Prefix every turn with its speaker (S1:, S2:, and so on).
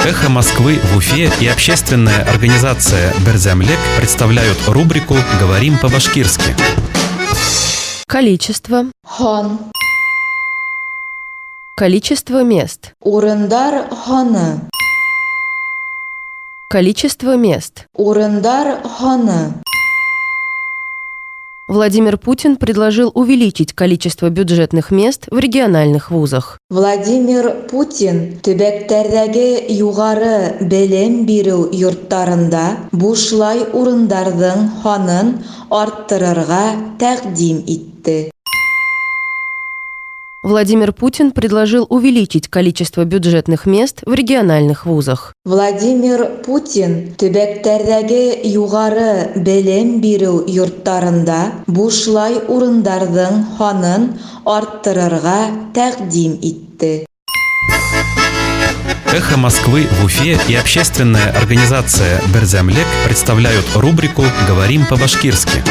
S1: «Эхо Москвы» в Уфе и общественная организация «Берҙәмлек» представляют рубрику «Говорим по-башкирски».
S2: Количество.
S3: Һан.
S2: Количество мест.
S3: Урындар һаны.
S2: Количество мест.
S3: Урындар һаны.
S2: Владимир Путин предложил увеличить количество бюджетных мест в региональных вузах.
S3: Владимир Путин төбәктәрҙәге юғары белем биреү йорттарында бушлай урындарҙың һанын арттырырға тәҡдим итте.
S2: Владимир Путин предложил увеличить количество бюджетных мест в региональных вузах.
S3: Владимир Путин төбәктәрҙәге юғары белем биреү йорттарында бушлай урындарҙың һанын арттырырға тәҡдим итте.
S1: «Эхо Москвы» в Уфе и общественная организация «Берҙәмлек» представляют рубрику «Говорим по-башкирски».